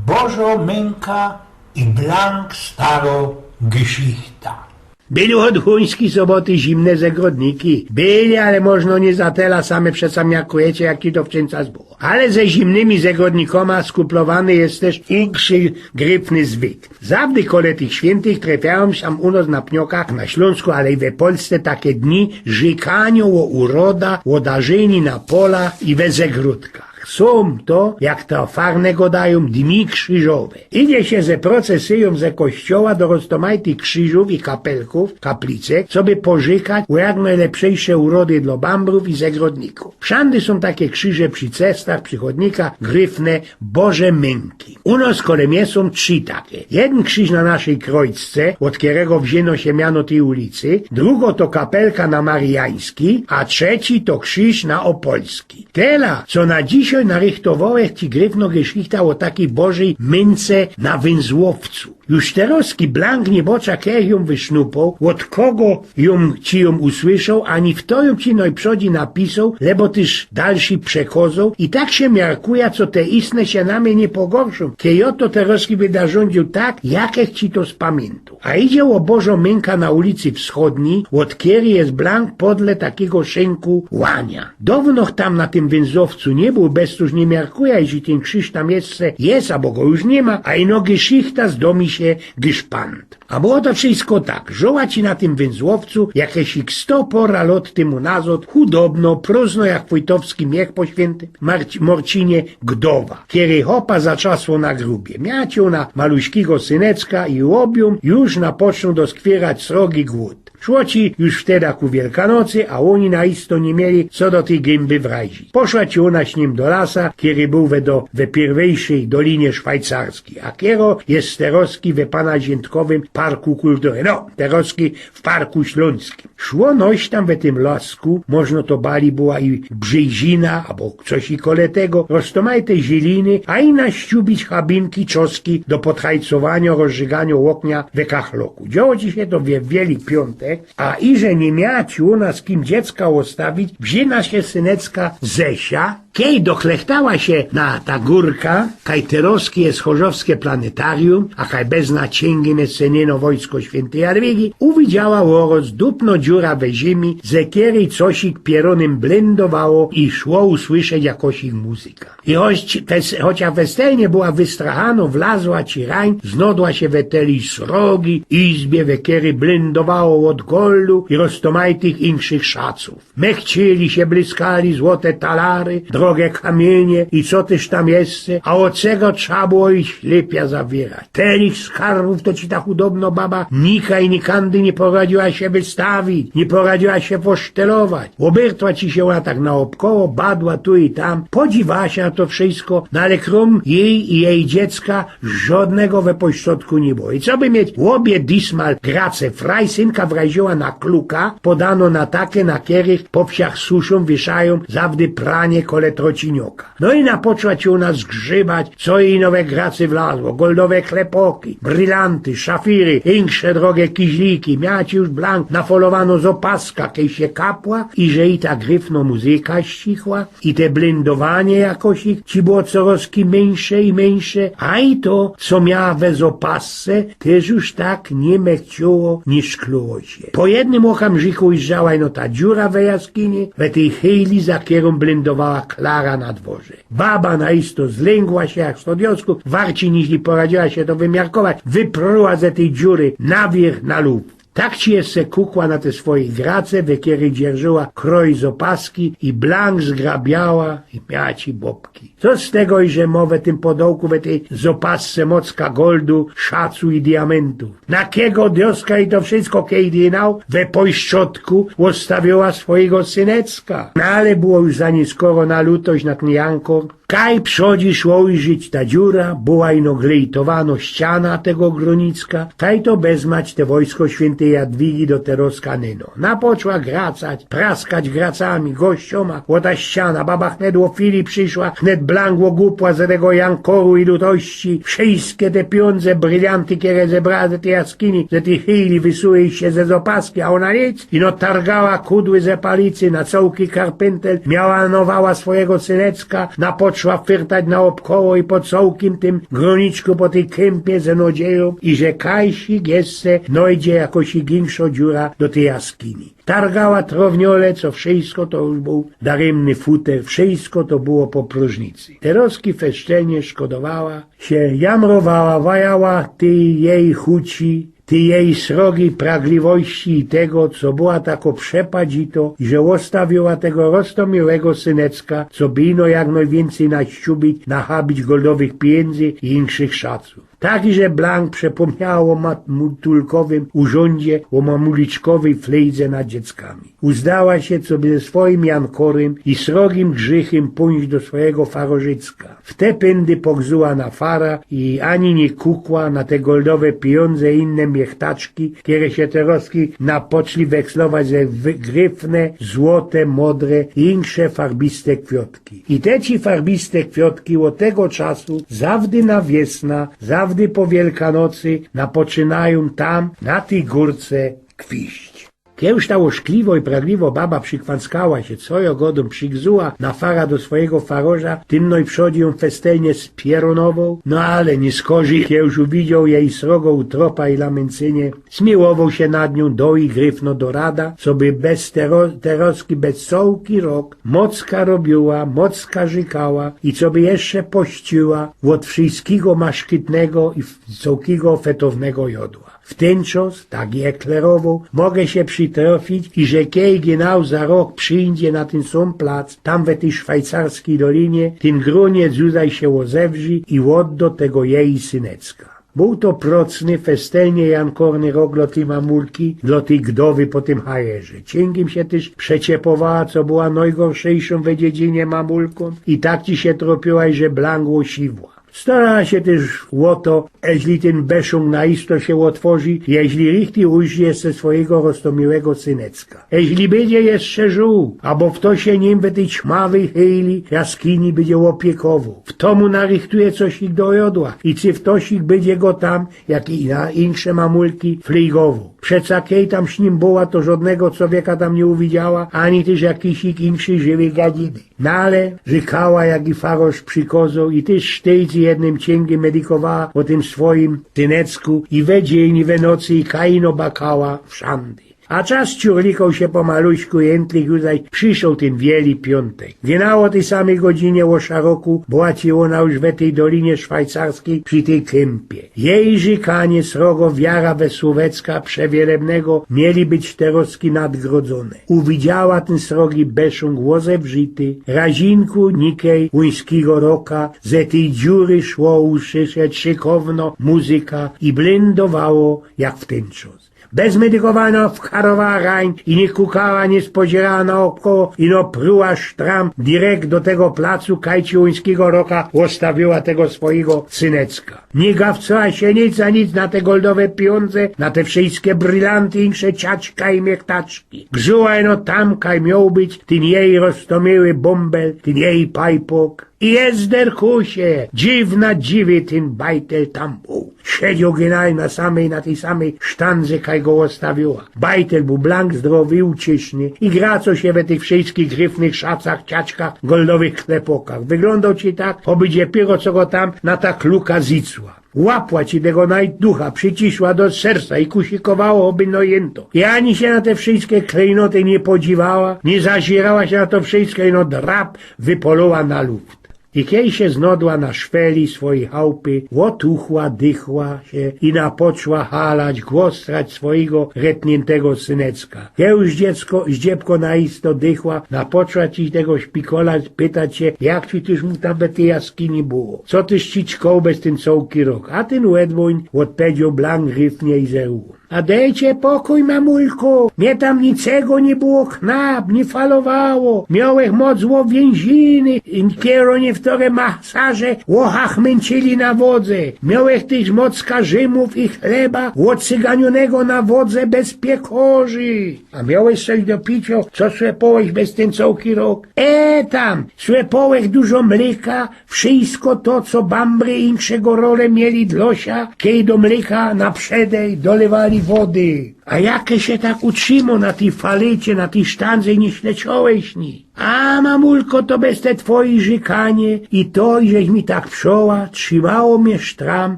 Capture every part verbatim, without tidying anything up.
Bożo Mynka i Blank, staro gyszichta. Byli ôd chuński soboty zimne zegrodniki. Byli, ale możno niy za tela, same przeca miarkujecie, jak ci to w Czynca zbyło. Ale ze zimnymi zegrodnikoma skuplowany je tyż inszy gryfny zwyk. Zawdy kole tych świyntych trefiajōm sie u nos na Pniokach, na Ślōnsku, ale i we Polsce take dni rzykaniŏ ô uroda, ô darzyni na polach i we zegrodkach. Sōm to, jak to farne gŏdajōm, dni krzyżowe. Idzie sie ze procesyjōm ze kościoła do roztōmajtych krzyżōw i kapelkōw, kaplice, coby porzykać ô jak nojlepszyjsze urody dlŏ bambrōw i zegrodnikōw. Wszandy sōm take krzyże przi cestach, przi chodnikach, gryfne Boże Mynki. U nos kole mie sōm trzi take. Jedyn krziż na naszyj krojcce, ôd kerego wziyno sie miano tyj ulicy, drugo to kapelka na Marijański, a trzecy to krziż na Ôpolski. Tela, co na dzisiej narychtowołech ci gryfno gyszichta ô takij Bożyj Mynce na Wynzłowcu. Już terŏzki blank niy bocza, kej jōm wysznupŏł, ôd kogo jōm ci jōm usłyszoł, ani fto jōm ci nojprzodzi napisoł, lebo tyż dalszy przekŏzoł, i tak sie miarkuja, co te istne sie na mie niy pogorszōm, kej jŏ to terŏzki byda rzōndziōł tak, jakech ci to spamiyntōm. A idzie ô Bożo Mynka na ulicy Wschodnij, ôd kerej je blank podle takigo szynku łania. Downo tam na tym Wynzłowcu niy bōł, bez tōż niy miarkuja, jeźli tyn krziż tam jeszcze je, abo go już niy ma, a ino gyszichta zdŏ mi sie gyszpant. A było to wszysko tak. Żōła ci na tym Wynzłowcu jakeś sto pora lŏt tymu nazŏd, chudobno, prōżno jak fojtowski miech po świyntym Marci-, Morcinie, gdowa, kerej chopa zatrzasło na grubie. Miała ci ôna maluśkigo syneczka i ôbōm już na pocztōm doskwierać srogi głōd. Szło ci już wteda ku Wielkanocy, a ôni na isto niy mieli co do tyj gymby wrajzić. Poszła ci ôna z nim do lasa, kery bōł we do, we piyrwyjszyj dolinie szwajcarskij, a kero je terŏzki we pana Ziętkowym Parku Kultury. No, terŏzki w Parku Ślōnskim. Szło noś tam we tym lasku, możno to bali była i brzezina, abo coś i kole tego, roztōmajte zieliny, a i na ściubić chabinki, czoski do podhajcowaniŏ, rozżyganiŏ ôgnia we kachloku. Dzioło ci sie to we Wieli Piōntek, a iże niy miała ci ôna z kim dziecka ôstawić, wziyna sie syneczka Zesia, kej doklechtała sie na ta gōrka, kaj terŏzki je chorzowske planetarium, a kaj bez naciyngi je sceniano wojsko świyntyj Jadwigi, uwidziała ôroz dupno dziura we ziymi, ze kerej cosik pierōnym blyndowało i szło usłyszeć jakosik muzyka. I choć fes-, chocia festelnie była wystrachano, wlazła ci rań, znodła sie we teli srogi izbie, we kerej blyndowało ôd goldu i roztōmajtych inkszych szacōw. Mechcili sie, blyskali złote talary, drogie kamiynie i co tyż tam jeszcze, a ôd tego trza było i ślypia zawierać. Telich skarbōw to ci ta chudobno baba nikaj i nikandy niy poradziła sie wystawić, niy poradziła sie posztelować. Ôbyrtła ci sie ôna tak naôbkoło, badła tu i tam, podziwała sie na to wszysko, no ale krōm jij i jij dziecka żodnego we pośrodku niy było. I coby mieć ôbie dismal grace fraj, synka wrajziła na kluka, podano na take, na kerych po wsiach suszōm, wieszajōm zawdy pranie kole trocinioka. No i napoczła ci ôna zgrzybać, co ino we grace wlazło: goldowe klepoki, brilanty, szafiry, inksze drogie kiźliki. Miała ci już blank nafolowano z ôpaska, kej sie kapła, iże i ta gryfno muzyka ścichła, i te blyndowanie jakosik ci było corŏzki myńsze i myńsze, a i to, co miała we zopasce, tyż już tak niy mechciło, niy szkluło sie. Po jednym ôkamrziku ujrzała ino ta dziura we jaskini, we tyj chyjli, za kerōm blyndowała Klara na dworze. Baba na isto zlyngła sie jak sto diŏskōw, warci niźli poradziła sie to wymiarkować, wypruła ze tyj dziury na wierch na lōw. Tak ci jeszcze kukła na te swoje grace, we kerej dzierżyła kroj z ôpaski i blank zgrabiała i miała ci bobki. Co z tego, iże mŏ we tym podołku, we tyj zopasce mocka goldu, szacu i diamentōw? Na kigo diŏska i to wszysko, kej jynŏ we pojszczotku ôstawiła swojigo syneczka? No ale było już za niskoro na lutość, na tyn jankor. Kaj przodzisz ujrzeć ta dziura, była ino glejtowano ściana tego gronicka, kaj to bezmać te wojsko świyntyj Jadwigi do teroska nyno. Na poczła gracać, praskać gracami, gościōma, ô ta ściana, baba hnet ô fili prziszła, hnet blank ô gupła ze tego jankoru i lutości. Wszyjske te piyōndze, brylianty, kere zebrała ze tyj jaskini, ze tyj chili wysuły sie ze zopaski, a ôna nic. Ino targała kudły ze palicy, na cołki karpyntel miała nowała swojigo synecka, na poczła fyrtać na ôbkoło i po cołkim tym grōniczku po tyj kōmpie ze nodziejōm, iże kajsik jeszcze nojdzie jakosik inkszo dziura do tyj jaskini. Targała trowniole, co wszyjsko to już bōł darymny futer, wszyjsko to było po prożnicy. Teroski fesztelnie szkodowała sie, jamrowała, wajała tyj jeji chuci, tyj jeji srogi pragliwości i tego, co była tako przepadzito, iże ôstawiła tego roztōmiłego synecka, co by ino jak nojwiyncyj naszczubić, nachabić goldowych piyndzy i inkszych szacōw. Tak iże blank przepōmniała ô matulkowym urzōndze, ô mamuliczkowyj flejdze nad dzieckami. Uzdała sie, co by ze swojim jankorym i srogim grzychym pōńść do swojigo farożycka. W te pyndy pogzuła na fara i ani niy kukła na te goldowe piyōndze i inne miechtaczki, kere sie teroski napoczli wekslować ze wy-, gryfne, złote, modre i insze farbiste kwiotki. I te ci farbiste kwiotki ôd tego czasu zawdy na wiesna, zawdy po Wielkanocy napoczynajōm tam, na tyj gōrce, kwiść. Kej już ta ôszkliwo i pragliwość baba przikwanckała sie, co jŏ godōm, przigzuła na fara do swojigo faroża, tym nojprzōd jōm festelnie spierōnowoł, no ale niy skorzij, kej już uwidzioł jeji srogo utropa i lamyncynie, smiłowoł sie nad niōm do i gryfno do rada, co by bez tero-, teroski, bez cołki rok mocka robiła, mocka rzykała i co by jeszcze pościła ôd wszyjskigo maszkytnego i w-, cołkigo fetownego jodła. W tyn czas, tak jak klerowoł, mogę sie przitryfić, iże kej genau za rok przijdzie na tyn sōm plac, tam we tyj szwajcarskij dolinie, tyn grōniec jōm sie ôzewrzi i ôddo tego jeji synecka. Bōł to procny, festelnie jankorny rok dlo tyj mamulki, dlo tyj gdowy po tym hajerze. Ciynkim sie tyż przeciepowała, co była nojgorszyjszōm we dziedzinie mamulkōm i tak ci sie tropiła, iże blank ôsiwła. Starała sie tyż ô to, eźli tyn beszołk na isto sie ôtworzi, eźli richtig uździe ze swojigo roztōmiłego synecka. Eźli bydzie jeszcze żōł, abo fto sie nim we tyj ćmawyj chyjli jaskini bydzie ôpiekowoł, fto mu narychtuje cosik do jodła i cy ftosik bydzie go tam, jak i na insze mamulki, flygowoł. Przeca kej tam z nim była, to żodnego cowieka tam niy uwidziała, ani tyż jakisik inkszyj żywyj gadiny. No ale rzykała, jak i faroż przikozoł, i tyż sztyjc jednym ciynkim medykowała ô tym swojim synecku i we dziyń, i we nocy, i kaj ino bakała wszandy. A czas ciurlikoł sie pomaluśku, jyntlich już zaś przyszoł tyn wieli piōntek. Genau ô tyj samyj godzinie ô szaroku była ci ôna już we tyj dolinie szwajcarskij przi tyj kōmpie. Jeji rzykanie, srogo wiara we Słowecka przewielebnego, mieli być teroski nadgrodzōne. Uwidziała tyn srogi beszołk ôzewrzity, razinku nikej łuńskigo roka, ze tyj dziury szło uszyszyć szykowno muzyka i blyndowało jak w tyn czas. Bez medykowania wkarowała rań i niy kukała, niy spoziyrała naôbkoło, ino pruła sztram direkt do tego placu, kaj ci łuńskigo roka ôstawiła tego swojigo synecka. Niy gawcała sie nic a nic na te goldowe piyōndze, na te wszyjske brylanty, insze ciaczka i miechtaczki. Grzuła ino tam, kaj mioł być tyn jeji roztōmiły bōmbel, tyn jeji pajpok. I jezder kusie, dziwna dziwy, tyn bajtel tam bōł. Siedzioł genau na samyj, na tyj samyj sztandze, kaj go ôstawiła. Bajtel bōł blank zdrowy i ucieszny i gracoł sie we tych wszyjskich gryfnych szacach, ciaczkach, goldowych klepokach. Wyglōndoł ci tak, ôby dziepiero co go tam na ta kluka zycła. Łapła ci tego najducha, przyciszła do serca i kusikowało, ôby no jynto. I ani sie na te wszyjske klejnoty niy podziwała, niy zaziyrała sie na to wszyjsko, ino drap wypoloła na luft. I kej sie znodła na szweli swojij chałpy, ôtuchła, dychła sie i napoczła halać, głostrać swojigo retniętego synecka. Kej już dziecko, zdziebko na isto dychła, napoczła ci tego szpikolać, pytać sie, jak ci tyż mu tam we tyj jaskini było. Co tyż ci czkoł bez tyn cołki rok? A tyn łedwoń ôdpedzioł blank gryfnie i zerōm. „A dejcie pokōj, mamulku, mie tam niczego niy było knap, niy falowało. Miołech moc ôwiynziny, kero niywtore masarze ôchach mynczyli na wodze. Miołech tyż moc karzymōw i chleba ôcyganionego na wodze bez piekorzi. A miołech coś do piciŏ, co słepiołech bez tyn cołki rok?” „E tam, słepiołech dużo mlyka, wszysko to, co bambry i insze gorole mieli dlŏ sia, kej do mlyka na przedej dolywali wody.” „A jak żech sie tak utrzimioł na tyj falycie, na tyj sztandze i niy śleciołech ni?” „A, mamulko, to bez te twoje rzykanie i to, żeś mi tak przoła, trzimało mie sztram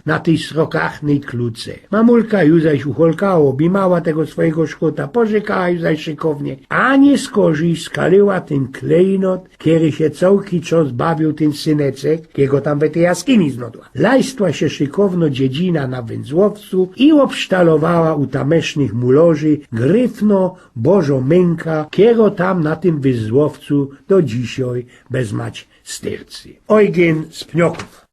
na tyj srokachnyj kluce.” Mamulka już zaś ucholkała, ôbijmała tego swojigo szkota, porzykała już zaś szykownie, a niyskorzij skalyła tyn klejnot, kery sie cołki czas bawiōł tyn syneczek, kej go tam we tyj jaskini znŏdła. Lajstła sie szykowno dziedzina na wyzłowcu i ôbsztalowała u tamysznych mulorzy gryfno bożŏ mynka, kero tam na tym wyzłowcu do dzisiej bez mać styrcy. Ojgyn z Pniokōw.